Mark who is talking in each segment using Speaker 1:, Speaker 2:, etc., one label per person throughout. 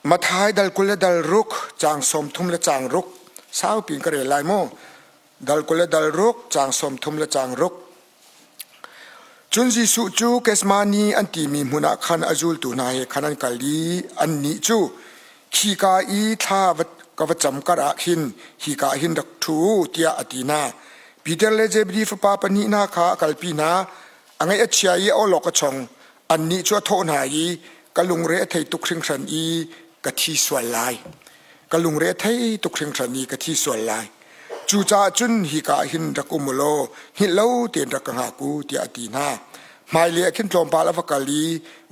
Speaker 1: Mathai dal 20 le dal ruk caang 30 le caang ruk saupi in ka rel lai mu. Dal 20 le dal ruk caang 30 le caang ruk. Cun Jesuh cu Gethsemane an timi hmun ah khan a zultu hna he khan an kal i annih cu khika i thla ka va cam kar ah khin hika ah hin rak ṭhu u tiah a ti hna. Peter le Zebedi fapa pahnih hna kha a kalpi hna. A ngaih a chia i a awlok a chong. Annih cu a thawh hna i ka lungre a thei tuk hringhran i ka thi sual lai. Ka lungre a thei tuk hringhran i ka thi sual lai. Cucaah cun hika ah hin rak um u law hngilh lo tein rak ka hngak u tiah a ti hna. Hmailei ah khin tlawmpal a va kal i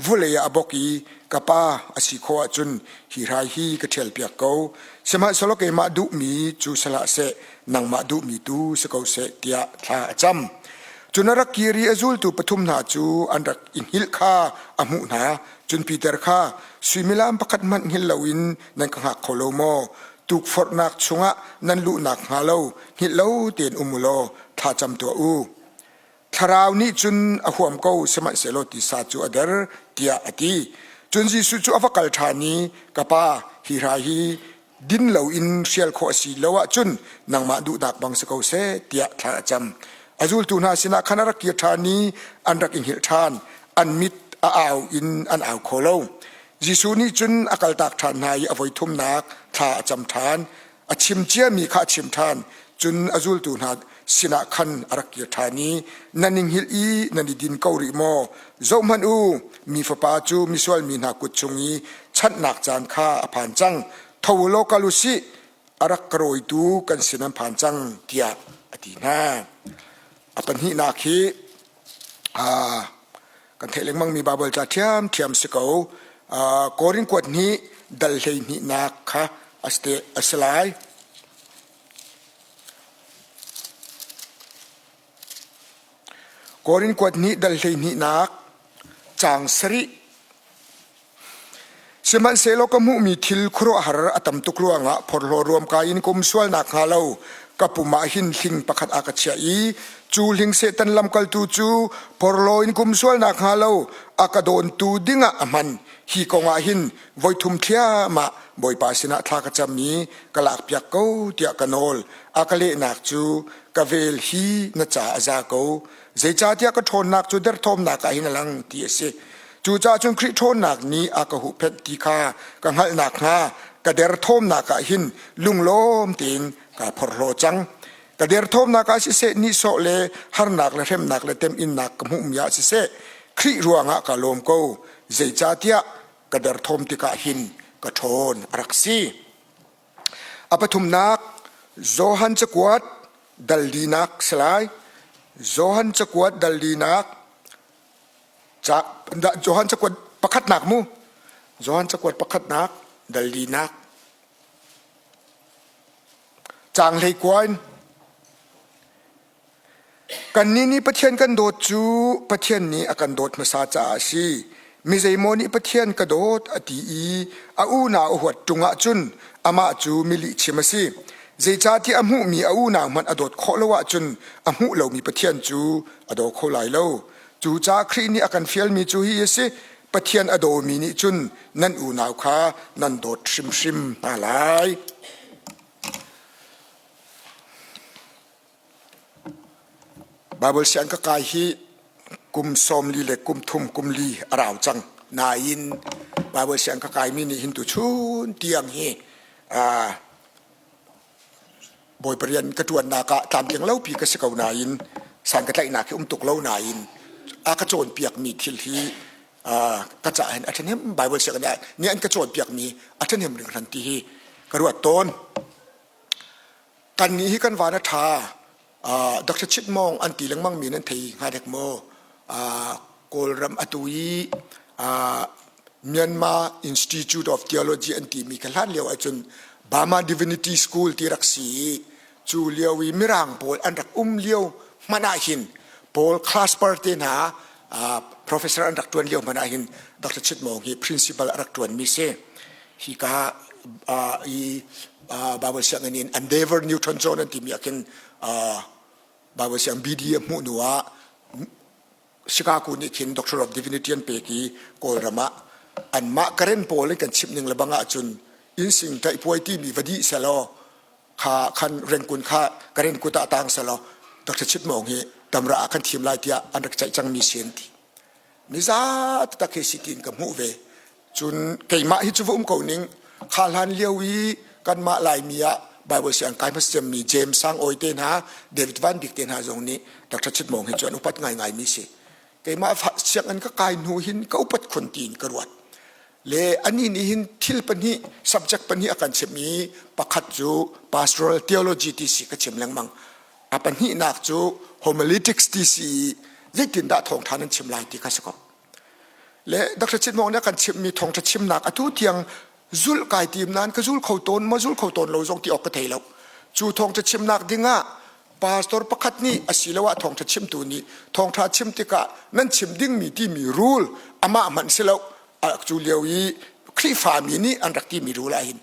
Speaker 1: vulei ah a bawk i ka pa a si khawh ahcun hi hrai hi ka ṭhialpiak ko. Sihmanhsehlaw keimah duhmi cu si hlah seh, nangmah duhmi tu si ko seh tiah thla a cam. Cun a rak kir i a zultu pathum hna cu an rak i hngilh kha a hmuh hna. Cun Peter kha suimilam pakhat hmanh hngilh loin nan ka hngak kho lo maw? Tukforhnak chungah nan luh nakhnga lo hngilh lo tein um u law thlacam tuah u. Thlarau nih cun a huam ko, sihmanhsehlaw tisa cu a der, tiah a ti. Cun Jesuh cu a va kal ṭhan i, Ka Pa, hi hrai hi din loin hrial khawh a si lo ahcun nangmah duhnak bang si ko seh, tiah thla a cam. A zultu hna sinah khan a rak kir ṭhan i an rak i hngilh ṭhan. An mit a au in an au kho lo. Jesuh nih cun a kaltak ṭhan hna i a voi thumnak thla a cam ṭhan. A chim ciami kha a chim ṭhan. Cun a zultu hna sinah khan a rak kir ṭhan i nan i hngilh i nan i din ko rih maw? Zohhmanh u, mi Fapa cu misual mi hna kut chung i chanhnak caan kha a phan cang. Tho u law kal u sih, a rak ka rawitu kan sin an phan cang, tiah a ti hna. A pahnihnak hi kan theih lengmangmi Baibal ca ṭhiamṭhiam si ko. Korin kuat hnih dal 12nak kha a si lai. Korin kuat hnih dal 12nak caang sarih. Sihmanhsehlaw ka hmuhmi thil khuaruahhar a tam tuk ruangah phorhlaw ruamkai in ka um sual nakhnga lo ka pum ah hin hling pakhat a ka chiah i cu hling Satan lamkaltu cu porhlaw in ka um sual nakhnga lo a ka dawntu dingah a hman. Hi kongah hin voithum thliahmah Bawipa sinah thla ka cam i ka lakpiak ko tiah ka nawl. A ka lehnak cu ka vel hi na ca a za ko. Zeicahtiah ka ṭhawnnak cu derthawmnak ah hin a lang ti a si. Cucaah cun Khrih ṭhawnnak nih a ka huhphenh ti kha ka hngalh nakhnga ka derthawmnak ah hin lunglawm tein kaa phorhlaw cang. Ka derthawmnak ah siseh, nihsawh le harnak le hremnak le temhinnak ka hmuhmi ah siseh, Khrih ruangah kaa lawm ko. Zeicahtiah ka derthawm tikah hin ka ṭhawn a rak si. A pathumnak, Johan cakuat dal linak si lai. Johan cakuat dal linak Johan cakuat pakhatnak mu. Johan cakuat pakhatnak dal linak. Caang 19 in Kannih nih Pathian kan dawt cu Pathian nih a kan dawt hmasa caah a si. Mi zeimaw nih Pathian ka dawt a ti i a unau a huat ṭung ahcun amah cu mi lihchim a si. Zeicahtiah a hmuhmi a unau hmanh a dawt khawh lo ahcun a hmuh lomi Pathian cu a daw kho lai lo. Cucaah Khrih nih a kan fialmi cu hi a si, Pathian a dawmi nih cun nan unau kha nan dawt hrimhrim hna lai. Baibal siang ka kai hi kum 40 le kum thum kum li a rau cang. Nain Baibal siang ka kaimi nih hin tuchun tiang hi Bawipa rian ka ṭuannak ah tlamtling lopi ka si ko nain san ka tlaihnak hi um tuk lo nain a ka cawnpiakmi thil hi ka caah hin a ṭhahnem Baibal sianginn nih an ka cawnpiakmi a ṭhahnem hringhran ti hi ka ruat tawn. Kannih hi kan van a ṭha. Dr. Chit Mong an ti lengmang mi nan thei hnga dek maw? Kawlram atu i Myanmar Institute of Theology an timi ka hlan lio ahcun Burma Divinity School ti rak si i cu lio i Mirang pawl an rak um lio hmanh ah hin Paul Clasper te hna professor an rak ṭuan lio hmanh ah hin Dr. Chit Mong hi principal a rak ṭuanmi si. Hi ka i Bible sianginn in Endeavor Newton John an timi ah khin Bible siang BD a hmuh hnu ah Chicago nih khin Doctor of Divinity an pek i Kawlram ah Anmah Karen pawl in kan chimh ning le bang ahcun innsing tlaihpuai timi va dih selaw kha khan rengkun kha Karen kut ah tang selaw Dr. Chit Maung hi tamra ah kan thim lai tiah an rak ceih cangmi si an ti. Miza taktak hi si tiin ka hmuh ve. Cun keimah hi cu va um ko ning kha hlan lio i kanmah Laimi ah Bible si an kai hmasa cemmi James Sang Awi te hna David Van Bik te hna zong nih Dr. Chit Maung hi cu an upat ngaingai mi si. Keimah sianginn ka kai hnu hin ka upat khun tiin ka ruat. Le anih nih hin thil pahnih subject pahnih a kan chimh i pakhat cu pastoral theology ti si ka chim lengmang. A pahnihnak cu homiletics ti si i zeitindah thawngṭha nan chim lai ti kha si ko. Le Dr. Chin Maung nih a kan chimhmi thawngṭha chimnak atu tiang zulh kai tim nain ka zul kho tawn maw zul kho tawn lo zong ti awk ka thei lo. Cu thawngṭha chimnak dingah pastor pakhat nih asiloah thawngṭha chimtu nih thawngṭha chim tikah nan chim dingmi timi rule amah hmanh si lo cu lio i Khrihfami nih an rak timi rule ah hin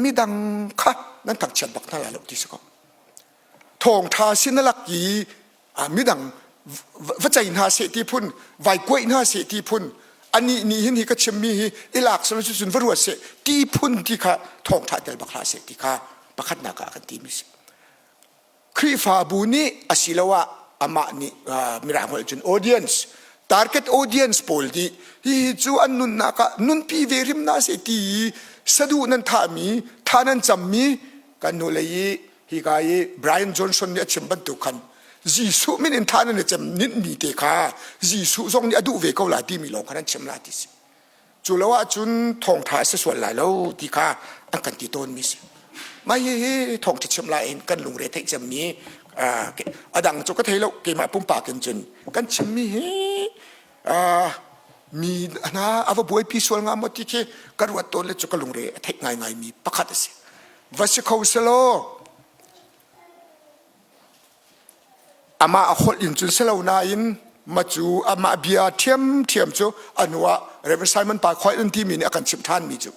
Speaker 1: midang kha nan thangchiat bak hna lai lo ti si ko. Thawngṭha sin na lak i midang va cei hna seh ti phun vai kuaih hna seh ti phun anih nih hin hi ka chimmi hi i lak selo cun va ruat seh ti phun ti kha thawngṭha tel bak hlah seh ti kha pakhatnak ah kan timi si Khrihfabu nih asiloah amah nih mirang holh cun audience target audience pawl nih hihi cu an nunnak ah nunpi ve hrim hna seh ti i saduh nan thahmi tha nan cammi kan nu lei i hika i Brian Johnson nih a chim bantuk khan Jesuh min in thah nan i cem mi te kha Jesuh zong nih a duh ve ko lai timi lawng khan an chim lai ti si. Cu lo ahcun thawngṭha a si sual lai lo ti kha an kan ti tawnmi si. Mah hihi thawngṭha chim lai in kan lungre theih cemmi a dang cu ka thei lo keimah pumpak in cun kan chimmi hi mi hna a va buaipi sual hnga maw ti khi ka ruat tawn le cu ka lungre a theih ngaingaimi pakhat a si. Va si kho selaw amah a holh in cun si lo nain ma cu amah bia ṭhiamṭhiam cu a hnu ah Reverend Simon Pa Khoi an timi nih a kan chimh ṭhanmi cu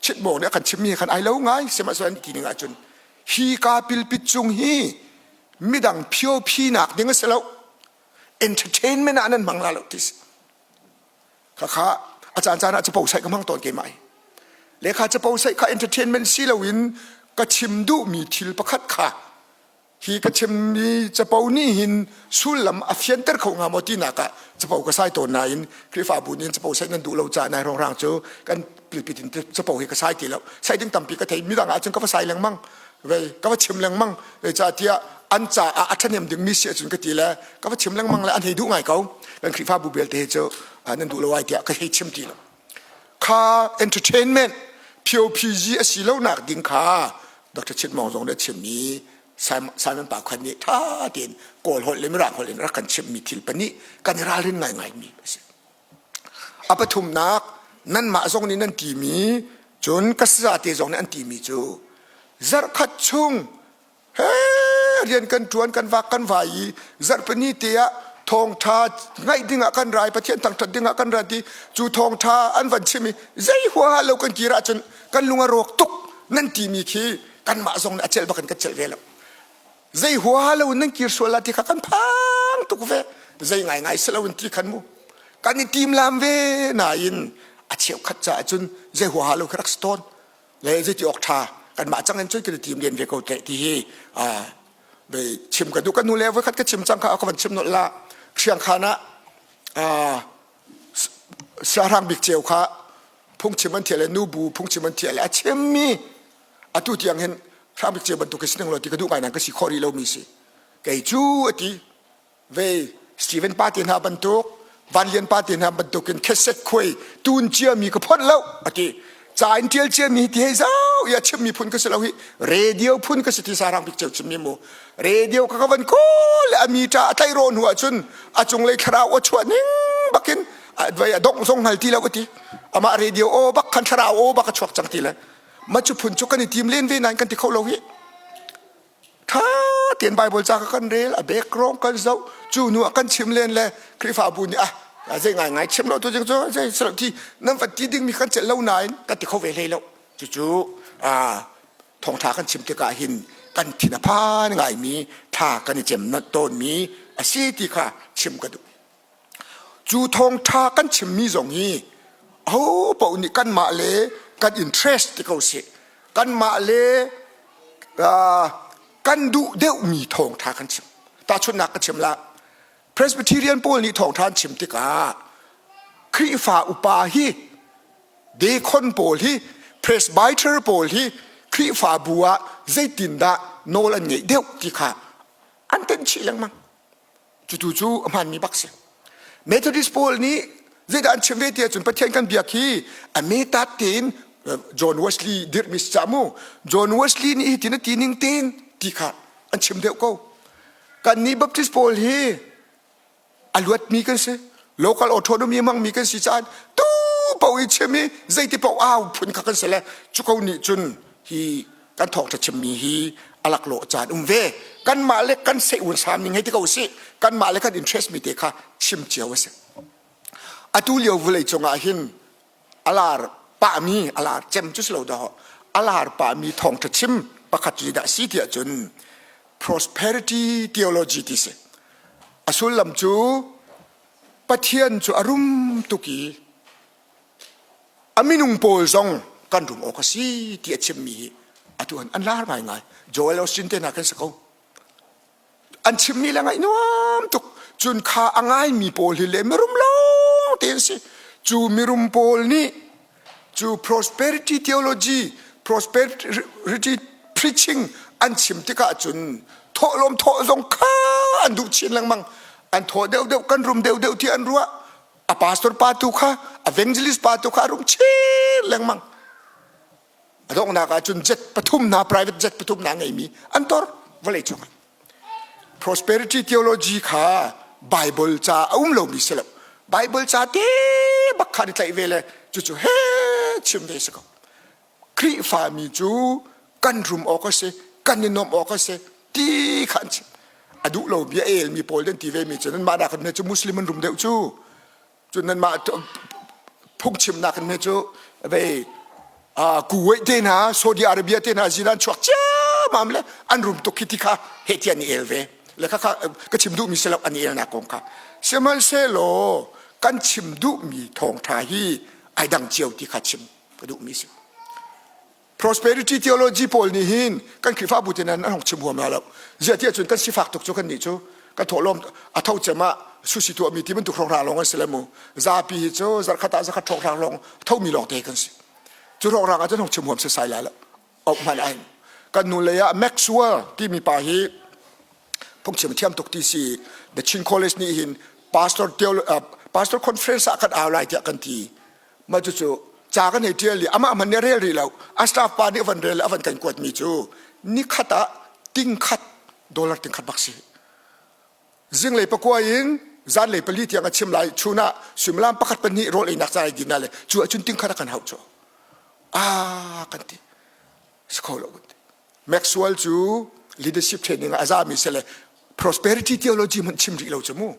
Speaker 1: chitmawng nih a kan chimmi khan ai lo ngai sihmanhsehlaw an ti ning ahcun hi ka pilpit cung hi midang phiophinak ding a si lo entertainment ah nan hmang la lo ti si Khakha a caan caan ah capo saih ka hmang tawn keimah hi. Le kha capo saih kha entertainment si loin ka chim duhmi thil pakhat kha hi ka chimmi capo nih hin sullam a fianter kho hnga maw tinak ah capo ka sai tawn nain Khrihfabu nih capo saih nan duh lo caah nai rongrang cu kan pilpit in capo hi ka sai ti lo. Sai ding tampi ka thei midang ahcun ka va sai lengmang vei ka va chim lengmang zeicahtiah an caah a ṭhahnem dingmi si ahcun ka ti le ka va chim lengmang le an hei duh ngai ko kan Khrihfabu belte hi cu nan duh lo ai tiah ka hei chim ti lo kha entertainment POPG a si lo nak ding kha Dr. Chin Maung zong nih a chimmi Simon Pa Khan nih ṭha tein Kawl holh le Mirang holh in rak kan chimhmi thil pahnih kan i ralrin ngaingaimi a si. A pathumnak nanmah zong nih nan timi cun ka sazate zong nih an timi cu zarhkhat chung he rian kan ṭuan kan vak kan vai i zarhpini te ah thawngṭha ngaih dingah kan rai Pathian thangṭhat dingah kan ra ti cu thawngṭha an van chim i zei huaha lo kan kir ahcun kan lung a rawk tuk nan timi khi kanmah zong nih a celh bak in kan celh ve lo zei huaha lo in nan kir sual la ti kha kan phang tuk ve zei ngaingai si lo in ti khan mu kan i tim lam ve nain a cheukhat caah cun zei huaha lo kha rak si tawn le zeiti awk ṭha kanmah cang in cun kan i tim len ve ko teh ti hi chim ka duh ka nu le voikhat ka chim cang kha ka van chim nolh la hriangkhan ah siahrang bik ceu kha phungchim an thiah le nubu phungchim an thiah le a chimmi atu tiang hin hrang bik ceu bantuk hi si ning lo ti ka duh ngai nan ka si khawh rih lomi si kei cu a ti Vei Stephen pa te hna bantuk Van Lian pa te hna bantuk in kheset khuai tun ciami ka phawt lo a ti ca in tial ciami ti hei zau i a chimmi phun ka si lo hi radio phun ka si ti sarang bik ceu chimmi mu radio ka ka van kawl le a mi ṭa a tlai raw hnu ahcun a cunglei thlarau aw chuah ning bakin vai a dongh zong hngal ti lo ka ti amah radio aw bak khan thlarau aw bak a chuak cang ti le ma cu phun cu kan i tim len ve nain kan ti kho lo hi Ṭha tein Baibal ca kha kan rel, a background kan zoh, cu hnu ah kan chim len le Khrihfabu nih ah zei ngaingai chim lo tu ding cu zei si lo ti nan van ti dingmi kan celh lo nain kan ti kho ve hlei lo. Cucu thawngṭha kan chim tikah hin kan thin a phan ngaimi thla kan i cem tawnmi a si ti kha chim ka duh. Cu thawngṭha kan chimmi zong hi Aho paoh nih kanmah le kan interest ti ko sih. Kanmah le kan duh deuhmi thawngṭha kan chim. Tahchunhnak ka chim la. Presbyterian pawl nih thawngṭha an chim tikah Khrihfa upa hi dekhon pawl hi presbyter pawl hi Khrihfabu ah zeitindah nawl an ngeih deuh ti kha an tenh chih lengmang. Cutu cu a hmaanmi bak si. Methodist pawl nih zeidah an chim ve ti ahcun Pathian kan biak hi a metat tein John Wesley dirhmi si cah mu. John Wesley nih hitin a ti ning tein ti kha an chim deuh ko. Kannih Baptist pawl hi a luatmi kan si. Local autonomy hmangmi kan si caah tu paoh i chim i zeiti paoh au phun kha kan si le cu ko nih cun hi kan thawngṭha chimmi hi a laklawh caan um ve. Kanmah le kan seh un sam ning hei ti ko sih. Kanmah le kan interest mi te kha chim cio a si. Atu lio vawlei cungah hin a lar pahmi a lar cem cu si lo dah a lar pahmi thawngṭha chim pakhat cu dah si tiah cun prosperity theology ti si. A sullam cu Pathian cu a rum tuk i a minung pawl zong kan rum awk a si ti a chimmi hi atu an lar ngaingai. Joel Osteen te hna kan si ko. An chimmi le ngaih nuam tuk. Cun kha a ngaimi pawl hi le mirum lawng te an si. Cu mirum pawl nih cu prosperity theology, prosperity preaching an chim tikah cun thawhlawm thawh zong kha an duh chin lengmang. An thawh deuhdeuh kan rum deuhdeuh ti an ruah. A pastor pa tu kha, evangelist pa tu kha a rum chin lengmang. A donghnak ah cun jet pathum hna private jet pathum hna ngeimi an tor vawlei cung ah. Prosperity theology kha Bible ca a um lomi si lo. Bible ca te bak kha ni tlaih ve le cucu he chim ve si ko. Khrihfami cu kan rum awk a si, kan i nuamh awk a si ti kha an chim. A duh lo bia elmi pawl den ti ve mi cu nan mah dah kan cu Muslim an rum deuh cu. Cun nanmah phungchimnak in cu vei Kuwait te hna Saudi Arabia te hna zinan chuak ciammam le an rum tuk khi ti kha he ti an i el ve le kha ka chim duhmi si lo an i elnak kong kha sihmanhsehlaw kan chim duhmi thawngṭha hi ai dang cio ti kha chim ka duhmi si. Prosperity theology pawl nih hin kan Khrihfabu te nan an hong chim huam la lo. Ziah ti ahcun kan sifak tuk cu kan nih cu kan thawhlawm a tho cem ah sushi tuahmi ti bantuk hrawnghrang lawng an si le mu. Zapi hi cu zarkhat ah zakhat hrawnghrang lawng thomi lawng te kan si. Cu hrawnghrang ah cun hong chim huam sesai lai lo. Ok hmanh ai. Kan nu lei ah Maxwell timi pa hi phungchim thiam tuk ti si The Chin College nih hin pastor pastor conference ah kan au lai tiah kan ti. Mah cucu ca kan hei ṭial i amah hmanh nih a rel rih lo. A staff pa nih a van rel i a van kan kuatmi cu nikhat ah tingkhat dollar tingkhat bak si. Zinglei pakua in zanlei pali tiang a chim lai chun ah suimilam pakhat pahnih rawl einak ca ai din le cu ahcun tingkhat a kan hauh cu. Ah kan ti. Si kho lo kan ti. Maxwell cu leadership training ah a zami si le prosperity theology hmanh chim rih lo cu mu.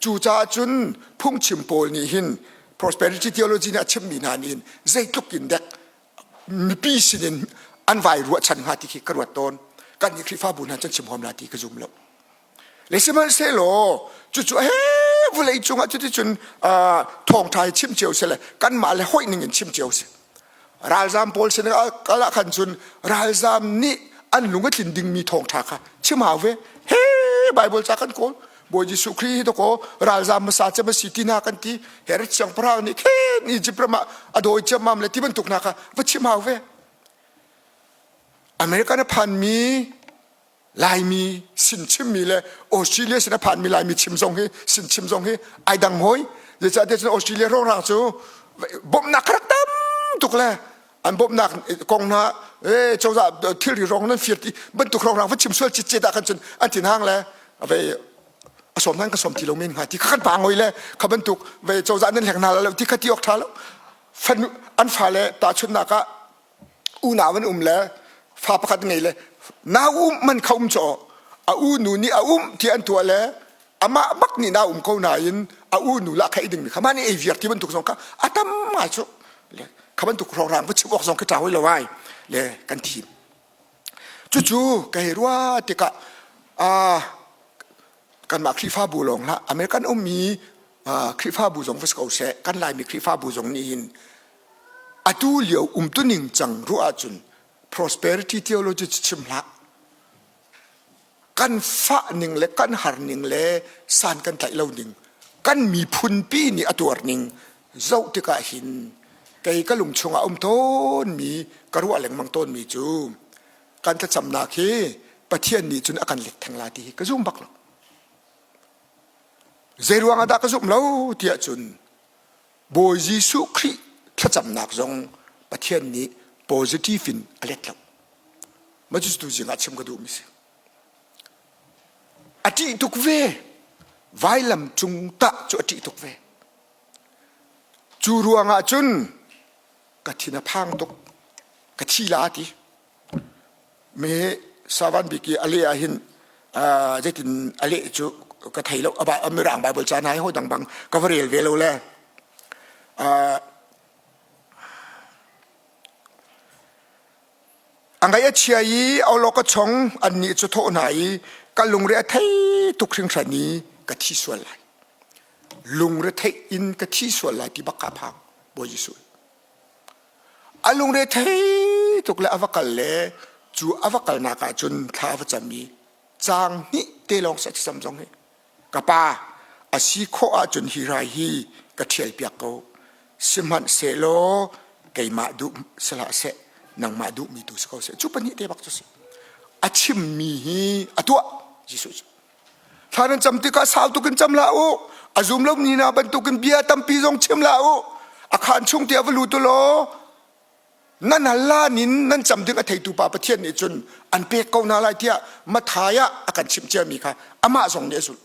Speaker 1: Cucaah cun phungchim pawl nih hin prosperity theology nih a chimmi hna nih hin zeitluk in dek mipi sinin an vai ruahchan hnga ti khi ka ruat tawn. Kan nih Khrihfabu hna cun chim huam la ti ka zum lo. Le sihmanhsehlaw cucu he vawlei cungah cuticun thawngṭha hi chim cio si le kanmah le hoih ning in chim cio si. Ralzam pawl sin kal ah khan cun ralzam nih an lung a tlin dingmi thawngṭha kha chim hau ve. He Bible ca kan kawl. Bawi Jesuh Khrih hi dakaw ralzam hmasa cem a si ti hna kan ti. Herod siangpahrang nih khin Egypt ram ah a dawi ciammam le ti bantuk hna kha va chim hau ve. American a phanmi Laimi sin chimmi le Australia sin a phanmi Laimi chim zong hi sin chim zong hi ai dang hoi. Zeicahtiah cun Australia hrawnghrang cu bawmhnak rak tam tuk le an bawmhnak kong hna e cozah thilri rong nan fir ti bantuk hrawnghrang va chim sual citcet ah khan cun an thinhang le vei a sawm nan ka sawm ti lo men hnga ti kha kan pa ngoi le kha bantuk vei cozah nan hleng hna lo ti kha ti awk ṭha lo fan an fale tahchunhnak ah unau an um le fa pakhat ngei le nau um man kha um caw a u nu nih a um ti an tuah le amah bak nih na um ko nain a u nu la kha ding mi kha mah nih ei viar ti bantuk zong kha a tam ngai cu le kha bantuk hrawng va chim awk zong ka ṭa hoi lo ai le kan thim cucu ka hei ruah tikah a kanmah Khrihfabu lawng hlah American ummi Khrihfabu zong va si ko seh kan Laimi Khrihfabu zong nih hin. Atu lio umtuning cang ruah ahcun prosperity theology cu chim hlah. Kan fah ning le kan har ning le san kan tlaih lo ning kan miphun pi nih a tuar ning zoh tikah hin kei ka lung chungah um tawn mi ka ruah lengmang tawn mi cu kan thlacamnak hi Pathian nih cun a kan let theng la ti hi ka zum bak lo. Zei ruang ah dah ka zumh lo tiah cun Bawi Jesuh Khrih thlacamnak zong Pathian nih positive in a let lo. Mah cu tu zing ah chim ka duhmi si. A ṭih tuk ve. Vailam cung tah cu a ṭih tuk ve. Cu ruangah cun ka thin a phang tuk. Ka thi la ti. Mi savan bik i a leh ah hin zeitin a leh cu ka thei lo. A mirang Bible ca hna hi hawi dang bang ka va rel ve lo le. A ngaih a chia i awlok a chong annih cu thawh hna i ka lungre a thei tuk hringhran i ka thi sual lai. Lungre theih in ka thi sual lai ti bak ka phang Bawi Jesuh. A lungre thei tuk le a va kal le cu a va kalnak ah cun thla a va cam i caang hnih te lawng seh thlacam zong hi Ka pa, a si khawh ahcun hi rai hi ka ṭhialpiak ko. Sihmanhsehlaw keimah duh si hlah seh, nangmah duhmi tu si ko seh. Cu pahnih te bak cu si. A chimmi hi a tuah, Jesuh cu. Thla nan cam tikah sau tuk in cam hlah u. A zum lomi hna bantukin bia tampi zong chim hlah u. A khaan chung tiah va lut u law nan hal lan in nan cam ding a theitu pa Pathian nih cun an pek ko hna lai tiah Mathai ah a kan chimh ciami kha amah zong nih a zulh.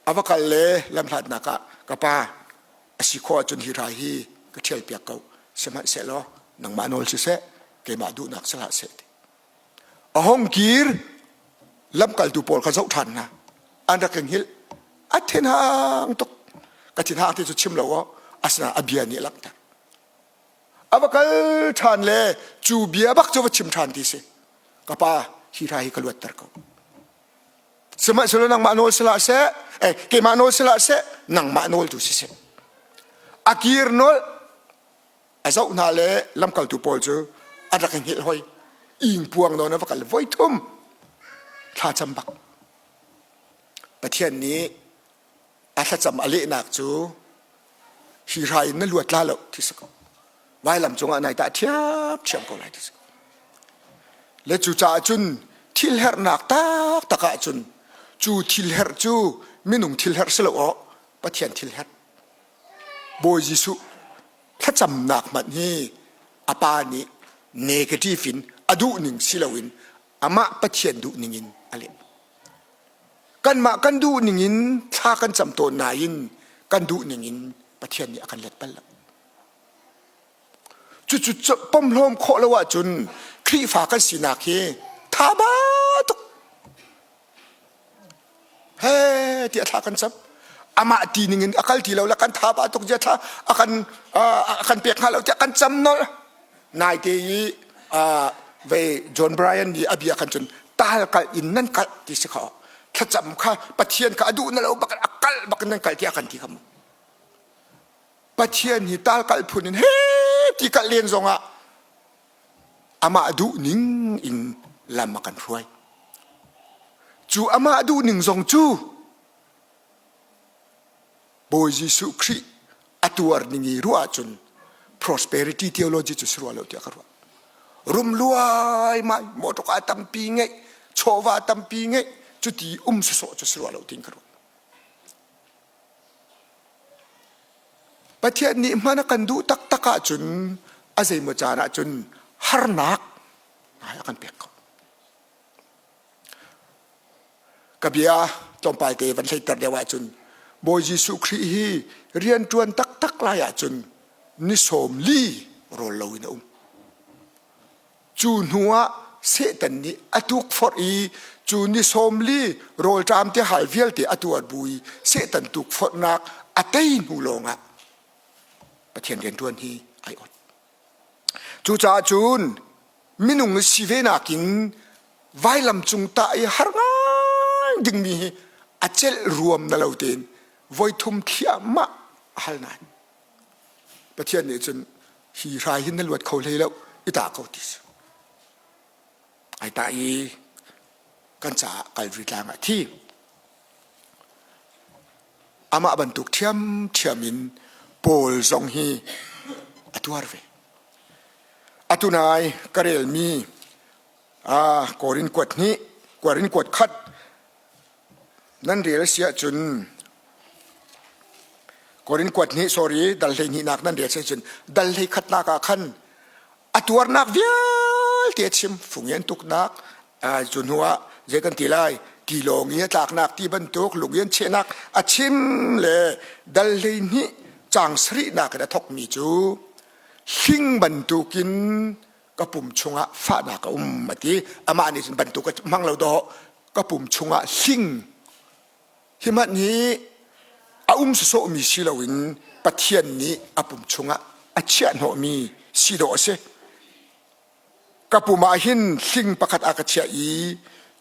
Speaker 1: A va kal le lamhlatnak ah ka pa a si khawh ahcun hi rai hi ka ṭhial piak ko sihmanhsehlaw nangmah nawl siseh keimah duhnak si hlah seh ti. A hong kir lamkaltu pawl kha zoh ṭhan hna an rak in hngilh a thinhang tuk ka thinhang ti cu chim lo aw asinain a bia nih a langhter A va kal ṭhan le cu bia bak cu va chim ṭhan ti si. Ka pa, hi hra hi ka luatter ko. Sihmanhsehlaw nangmah nawl si hlah seh, eh, keimah nawl si hlah seh, nangmah nawl tu si seh. A kir nawl a zoh hna le lamkaltu pawl cu an rak i hngilh hoi. Ingpuang nawn a va kal voi thum. Thlacam bak. Pathian nih a thlacam a lehnak cu hi hra in na luat la lo ti si ko vailam cungah nai tah ṭhiamṭhiam ko lai ti si ko le cucaah cun thil herhnak taktak ah cun cu thil herh cu minung thil herh si lo aw Pathian thil herh Bawi Jesuh thlacamnak hmanh hi a pa nih negative in a duh ning si loin amah Pathian duh ning in a leh Kanmah kan duh ningin thla kan cam tawn nain kan duh ningin Pathian nih a kan let bal lo. Cucu pomhlawm khawh lo ahcun Khrihfa kan sinak hi tha ba tuk. He tiah thla kan cam. Amah ti ningin a kal ti lo le kan tha ba tuk zia thla a kan a kan pek hnga lo tiah kan cam nolh. Naite i ve John Bryan nih a bia khan cun tal kal in nan kalh ti si kha thlacam kha Pathian kha a duh na lo bak a kalh bak in nan kal tiah kan ti kha mu Pathian hi tal kalh phun in he ti kalh len zongah amah duh ning in lam a kan hruai cu amah duh ning zong cu Bawi Jesuh Khrih a tuar ning i ruah ahcun prosperity theology cu si rua lo tiah ka ruah. Rum luaimai, mawṭawka tampi ngeih, chawva tampi ngeih, cuti um sawsawh cu si rua lo tiin ka ruah. Pathian nih hman a kan duh taktak ahcun a zeimaw caan ahcun harnak a kan pek ko. Ka bia tlawmpal te van hleiter deuh ahcun Bawi Jesuh Khrih hi rianṭuan taktak lai ahcun ni sawm li rawl loin a um. Cu hnu ah Satan nih a tukforh i cu ni sawm li rawlṭam te hal vialte a tuar bu i Satan tukforhnak a tei hnu lawngah Pathian rianṭuan hi ai ot. Cucaah cun minung si ve nakin vailam cung tah i har ngai dingmi hi a celh ruam na lo tein voithum thliahmah a hal nain Pathian nih cun. Hi hrai hin na luat kho hlei lo i ta ko ti si. Ai ta i kan caah Calvary tlang ah thi. Amah bantuk ṭhiamṭhiam in Paul zong hi a tuar ve. Atu nai ka relmi Korin kuat hnih, Korin kuat khat nan rel si ahcun Korin kuat hnih sorry dal 12nak nan rel si ahcun dal 11nak ah khan a tuarnak vialte a chim fung in tuknak cu hnu ah zei kan ti lai tilawng i a tlaknak ti bantuk lung in chehnak a chim le dal 12 caang sarihnak in a thawkmi cu hling bantukin ka pum chungah fahnak a um a ti. Amah nih cun bantuk a hmang lo dawh ka pum chungah hling hi hmanh hi a um sawsawhmi si loin Pathian nih a pum chungah a chiah hnawhmi si dawh a si. Ka pum ah hin hling pakhat a ka chiah i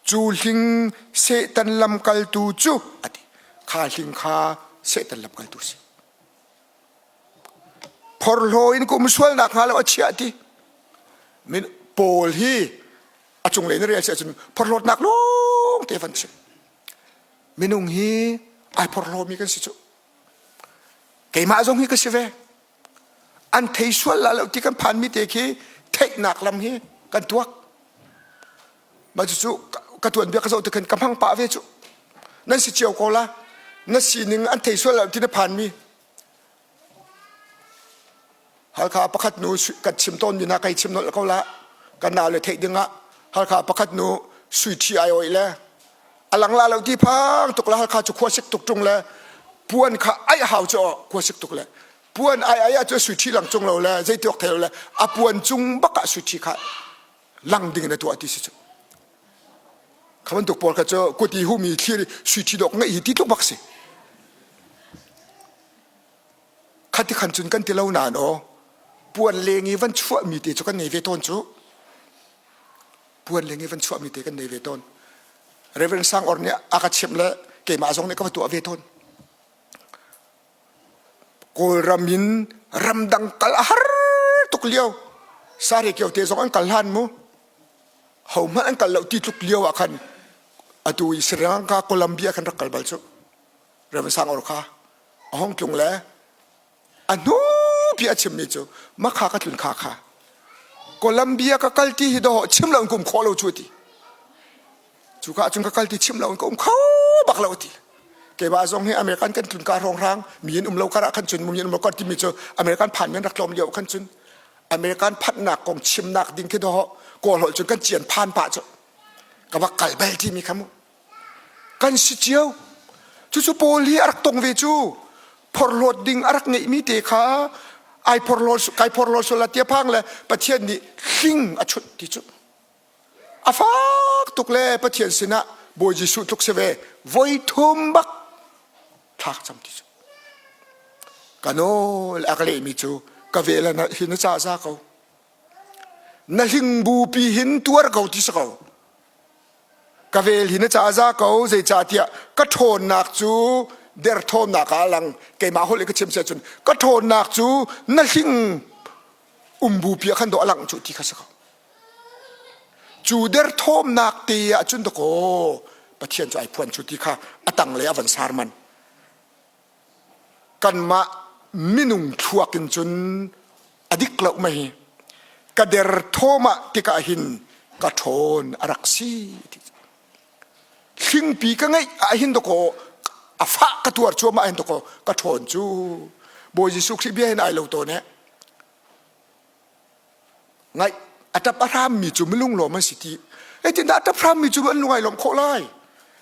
Speaker 1: cu hling Satan lamkaltu cu a ti. Kha hling kha Satan lamkaltu a si. Phorhlaw in kum sualnak hnga lo a chiah ti. Min Paul hi a cunglei na rel si ahcun phorhlawtnak lawng te van chim. Minung hi ai phorhlawmi kan si cu. Keimah zong hi ka si ve. An thei sual la lo ti kan phanmi te khi theihnak lam hi kan tuak. Mah cucu ka tuanbia ka zoh ti khan ka hmang pah ve cu. Nan si cio ko la. Na sining an thei sual lo ti na phanmi. Halkha pakhat nu kan chim tawn mi na kai chim nolh ko la. Kan nau le theih ding ah Halkha pakhat nu sui ṭhi ai oi le a lang la lo ti phang tuk la Halkha cu khua sik tuk ṭung le puan kha ai hau cu khua sik tuk le puan ai ai ah cu sui ṭhi lang cung lo le zei tiok thei lo le a puan cung bak ah sui ṭhi kha lang ding in a tuah ti si cu kha bantuk pawl kha cu kuti humi thlir sui ṭhi dawk ngeih hi ti tluk bak si Khati khan cun kan ti lo nain aw puan leng i van chuahmi te cu kan nei ve tawn cu. Puan leng i van chuahmi te kan nei ve tawn. Reverend Sang Or nih a ka chimh le keimah zong nih ka va tuah ve tawn. Kawlram in ramdang kal a har tuk lio. Sare kio te zong an kal hlan mu. Ho hmanh an kal lo ti tluk lio ah khan atu i Sri Lanka Colombia khan rak kal bal cu. Reverend Sang Or kha a hong tlung le a hnupi a chimmi cu makha ka tlun kha kha Columbia ka kal ti hi dawh chim lo in ka um khawh lo cu ti cu ka cun ka kal ti chim lo in ka um kho bak lo ti keimah zong hi American kan tlun ka hrawng hrang mi in um lo kar ah khan cun mi in um lo kar timi cu American phan men rak tlawm lio khan cun American phannak kong chimnak ding khi dawh kawl holh cun kan cian phan pah cu ka va kal bal timi kha mu Kan si cio. Cucu Paul hi a rak tong ve cu. Phorhlawt ding a rak ngeihmi te kha ai phorhlawt kai phorhlawt sual la tia phang le Pathian nih hling a chut ti cu. A fak tuk le Pathian sinah Bawi Jesuh tluk si ve voi thum bak thlak cam ti cu. Ka nawl a ka lehmi cu ka vel hi na ca za ko. Na hling bupi hin tuar ko ti si ko. Ka vel hi na ca a za ko zeicahtiah ka ṭhawnnak cu derthawmnak ah a lang keimah holh i ka chim si ahcun ka ṭhawnnak cu na hling umbupi ah khan dawh a langh cu ti kha si ko cu derthawmnak te ah cun dakaw Pathian cu ai phuan cu ti kha a tanglei a van sar man Kanmah minung thluak in cun a dik lo mei. Ka derthawm ah tikah hin ka ṭhawn a rak si. Hlingpi ka ngeih ah hin dakaw a fah ka tuar cuahmah hin dakaw ka ṭhawn cu Bawi Jesuh Khrih bia hin ai lo tawn eh. Ngaih a ṭap a hrammi cu milunglawm an si ti. Zeitindah a ṭap hrammi cu an lung ai lawmh khawh lai?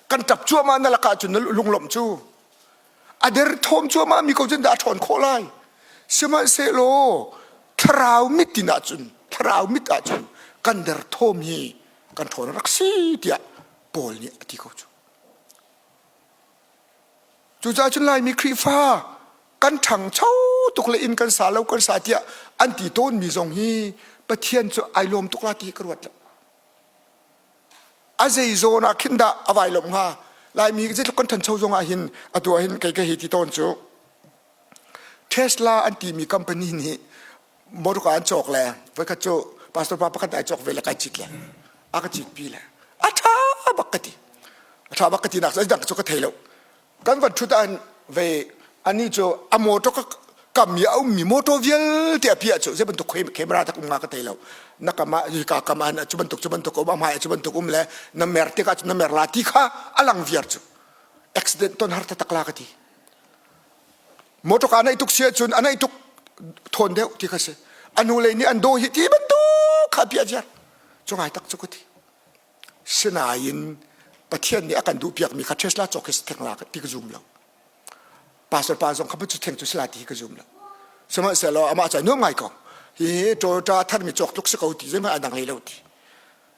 Speaker 1: Kan ṭap cuahmah na lakah cun na lunglawmh cu. A derthawm cuahmah mi ko cun dah a ṭhawn khawh lai? Sihmanhsehlaw thlarau mit in ahcun thlarau mit ahcun kan derthawm hi kan ṭhawn a rak si tiah Paul nih a ti ko cu. Cucaah cun Laimi Khrihfa kan ṭhangcho tuk le inn kan sa lo kan sa tiah an ti tawnmi zong hi Pathian cu ai lawm tuk la ti hi ka ruat lo. A zei zawn ah khin dah a vai lawmh hnga? Laimi zeitluk kan ṭhancho zong ah hin atu ah hin kei ka hei ti tawn cu Tesla an timi company nih Motor an cawk le voikhat cu pastor pa pakhat ai cawk ve le kai cit le a ka cit pi le a ṭha bak ka ti. A ṭha bak ka ti nak cu dang cu ka thei lo. Kan van ṭhut ah ve ani cu a motor ka kam i a ummi motor vialte a piah cu zei bantuk camera tak um nga ka thei lo. Na kam ah ka kam ah cu bantuk cu bantuk um a hmai ah cu bantuk um le na mer tikah na mer la ti kha a lang viar cu accident ton har taktak la ka ti. Motor a naih tuk si ahcun a naih tuk thawn deuh ti kha si. A hnulei nih an daw hi ti bantuk kha piah ziar. Cu ngai tak cu ka ti. Sinain Pathian nih a kan duhpiakmi kha Tesla cawk hi theng la ti ka zum lo. Pastor pa zong kha cu theng cu sila ti hi ka zum lo. Sihmanhsehlaw amah cu nuam ngai ko. Hi Toyota tharmi cawk tluk si ko ti zeihmanh a dang hlei lo ti.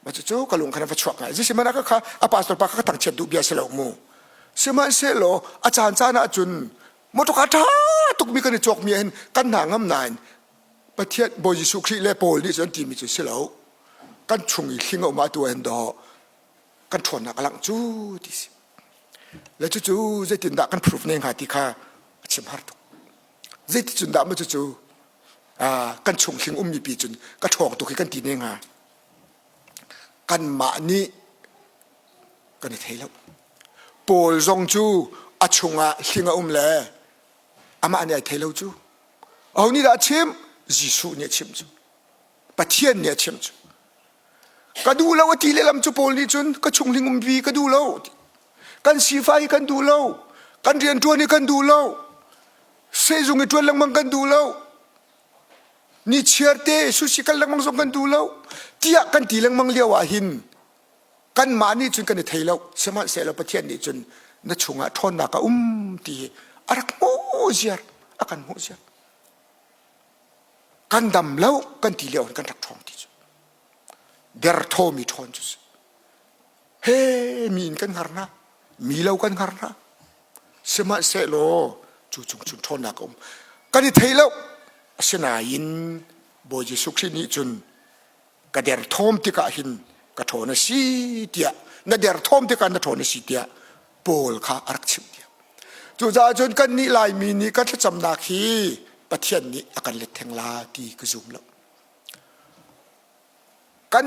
Speaker 1: Mah cucu ka lung khan a va chuak ngai. Zeisihmanh ah kha a pastor pa kha ka thangchiat duh bia si lo mu. Sihmanhsehlaw a caan caan ah cun motor ṭha tukmi kan i cawkmi ah hin kan hna ngam nain Pathian Bawi Jesuh Khrih le Paul nih cun timi cu si lo. Kan chung i hling a um ah tu hin dawh kan ṭhawnnak a langh cu ti si. Le cucu zeitindah kan proof ne hnga ti kha a chim har tuk. Zeiticun dah maw cucu kan chung hling ummi pi cun ka ṭhawng tuk hi kan ti ne hnga. Kanmah nih kan i thei lo. Paul zong cu a chungah hling a um le amah nih ai thei lo cu. Aho nih dah a chim? Jesuh nih a chim cu. Pathian nih a chim cu. Ka duh lo a ti lehlam cu Paul nih cun ka chung hling umpi ka duh lo. Kan sifah hi kan duh lo. Kan rianṭuan hi kan duh lo. Sehzung i ṭuan lengmang kan duh lo. Nichiar te sushi kal lengmang zong kan duh lo tiah kan ti lengmang lio ah hin kanmah nih cun kan i thei lo sihmanhsehlaw Pathian nih cun na chungah ṭhawnnak a um ti hi a rak hmuh ziar a kan hmuh ziar kan dam lo kan ti lio kan rak ṭhawng ti cu derthawmi ṭhawn cu si he mi in kan hngar hna mi lo kan hngar hna Sihmanhsehlaw cu chung cun ṭhawnnak a um. Kan i thei lo. Asinain Bawi Jesuh Khrih nih cun ka derthawm tikah hin ka ṭhawn a si tiah na derthawm tikah na ṭhawn a si tiah Paul kha a rak chimh tiah. Cucaah cun kannih Laimi nih kan thlacamnak hi Pathian nih a kan let theng la ti ka zum lo. Kan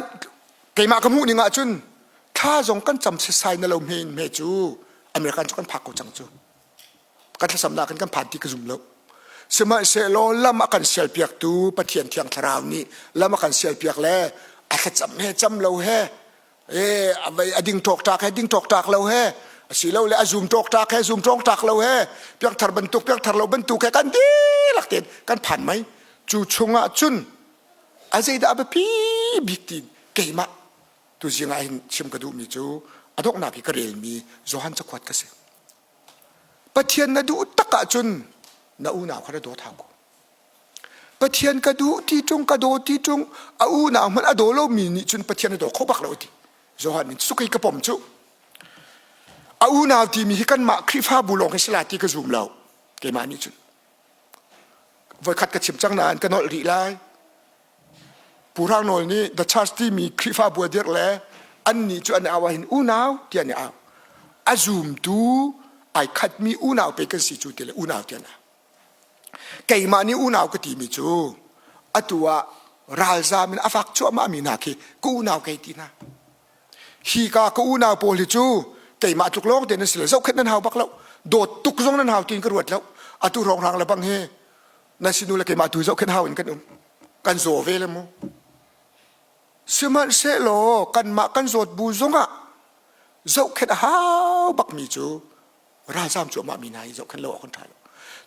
Speaker 1: keimah ka hmuh ning ahcun thla zong kan cam setsai na lo hme in hme cu American cu kan phak ko cang cu. Kan thlacamnak in kan phan ti ka zum lo. Sihmanhsehlaw lam a kan sialpiaktu Pathian Thiang Thlarau nih lam a kan sialpiak le a thlacam he cam lo he e a ding ṭawkṭak he ding ṭawkṭak lo he asilole a zum ṭawkṭak he zum ṭawkṭak lo he piangthar bantuk piangthar lo bantuk he kan dihlak tein kan phan mei cu chungah cun A zeidah a biapi bik ti keimah tuzing ah hin chim ka duhmi cu a donghnak i ka relmi Johan cakuat ka si. Pathian na duh tak ahcun na unau kha na dawt hau ko. Pathian ka duh ti ṭung ka daw ti ṭung a unau hmanh a daw lomi nih cun Pathian a daw kho bak lo ti. Johan nih cukai ka pom cu. A unau timi hi kanmah Khrihfabu lawng hi si la ti ka zum lo. Keimah nih cun. Voikhat ka chim cang nain ka nolh rih lai. Pu Hrang Nawl nih The Church timi Khrihfabu a dirh le annih cu an i au ahhin unau tiah an i au. A zumtu ai khatmi unau pe kan si cu ti le unau tiah an au. Keimah nih unau ka timi cu atu ah ralzam in a fak cuahmahmi hna khi ka unau kei ti hna. Hi ka ka unau pawl hi cu keimah tluk lawng te nan si lo zohkhenh nan hau bak lo dawt tuk zong nan hau tiin ka ruat lo atu hrawnghrang le bang hi nan sinu le keimah tu zohkhenh hau in kan um kan zaw ve le mu sihmanhsehlaw kanmah kan zawt bu zongah zohkhenh a hau bakmi cu ralzam cuahmah mi hna hi zohkhenh lo awk an ṭha lo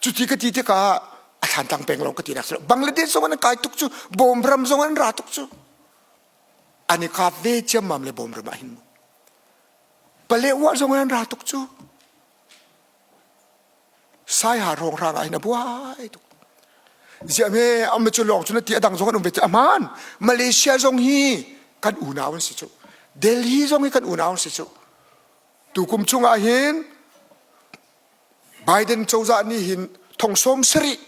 Speaker 1: cuti ka ti tikah a thlantlang peng lawng ka ti nak si lo Bangladesh zong an kai tuk cu Bawmram zong an ra tuk cu an i kap ve ciammam le bawm ram ah hin mu Paletwa zong an ra tuk cu Saiha hrawnghrang ah hin a buai tuk ziah me am cu lawng cu na ti a dang zong an um ve cu aman Malaysia zong hi kan unau an si cu Delhi zong hi kan unau an si cu tukum chungah hin Biden cozah nih hin thong sawm sarih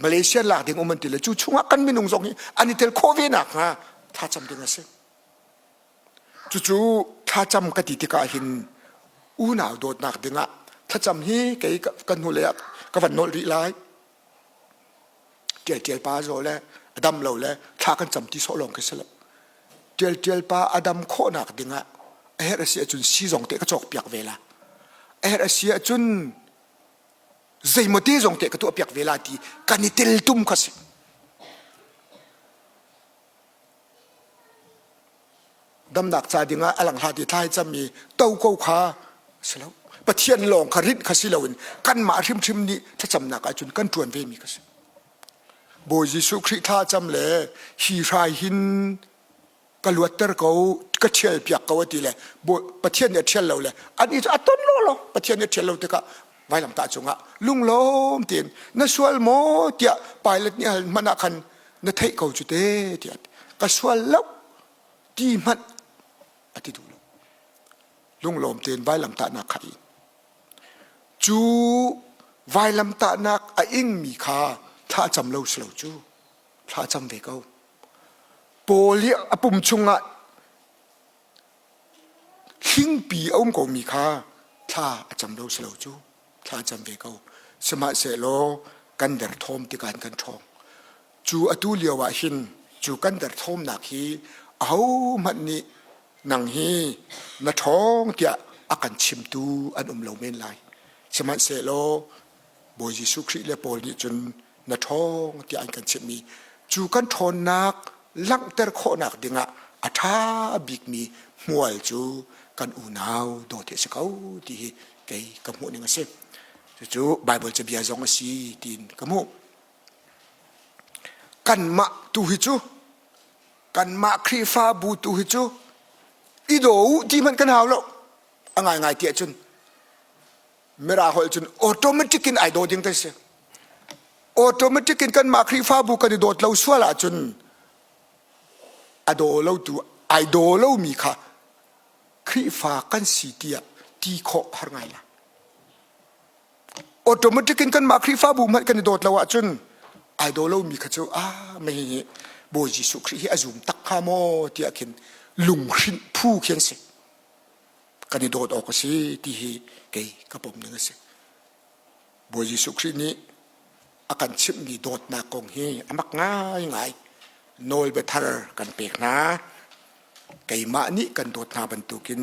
Speaker 1: Malaysia lak ding um an ti le cu chungah kan minung zong hi an i tel khawh ve nak hnga thlacam ding a si. Cucu thlacam ka ti tikah hin unau dawtnak dingah thlacam hi kei kan hnulei ah ka van nolh rih lai. Ṭial ṭial pa zaw le a dam lo le thla kan cam ti sawh lawng khi si lo. Ṭial ṭial pa a dam khawhnak dingah a herh a si ahcun sii zong te ka cawk piak ve la. A herh a si ahcun zeimaw te zong te ka tuah piak ve la ti kan i teltum kha si. Damnak ca dingah a langhla ti thlai cami to ko kha si lo. Pathian lawng kha rinh kha si loin kanmah hrimhrim nih thlacamnak ahcun kan ṭuan ve mi kha si. Bawi Jesuh Khrih thla cam le hi hrai hin ka luatter ko ka ṭhial piak ko a ti le Pathian nih a ṭhial lo le anih cu a ton law law Pathian nih a ṭhial lo tikah vailamtah cungah lunglawm tein na sual maw tiah Pilate nih hal hmanh ah khan na theih ko cu te tiah ka sual lo ti hmanh a ti duh lo lunglawm tein vailamtahnak kha in cu vailamtahnak a ingmi kha thla cam lo si lo cu thla cam ve ko Paul hi a pum chungah hlingpi a um komi kha thla a cam lo si lo cu thla a cam ve ko. Sihmanhsehlaw kan derthawm tikah kan ṭhawng. Cu atu lio ah hin cu kan derthawmnak hi ahohmanh nih nang hi na ṭhawng tiah a kan chimtu an um lo men lai. Sihmanhsehlaw Bawi Jesuh Khrih le Paul nih cun na ṭhawng tiah an kan chimhmi cu kan ṭhawnnak langhter khawhnak dingah a ṭha bikmi hmual cu kan unau dawt hi a si ko ti hi kei ka hmuh ning a si. Cucu Baibal cabia zong a si tiin ka hmuh. Kanmah tu hi cu kanmah Khrihfabu tu hi cu i daw u ti hmanh kan hau lo. A ngaingai tiah cun Mirang holh cun automatic in ai daw ding kan si. Automatic in kanmah Khrihfabu kan i dawt lo sual ahcun a daw lo tu ai daw lomi kha Khrihfa kan si tiah ti khawh har ngai la. Automatic in kanmah Khrihfabu hmanh kan i dawt lo ahcun ai daw lomi kha cu ah mei hi Bawi Jesuh Khrih hi a zum tak hnga maw tiah khin lunghrinh phu khi an si. Kan i dawt awk a si ti hi kei ka pom ning a si. Bawi Jesuh Khrih nih a kan chimhmi dawtnak kong hi a mak ngaingai. Nawlbia thar kan pek hna. Keimah nih kan dawt hna bantukin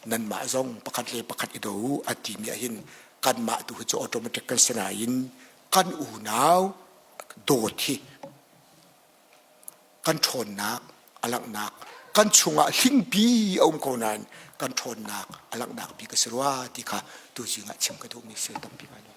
Speaker 1: nanmah zong pakhat le pakhat i daw u a timi ahhin kanmah tu hi cu automatic kan si nain kan unau dawt hi kan ṭhawnnak a langhnak kan chungah hlingpi a um ko nain kan ṭhawnnak a langhnak bik a si rua ti kha tuzing ah chim ka duhmi si tampi ngai lo.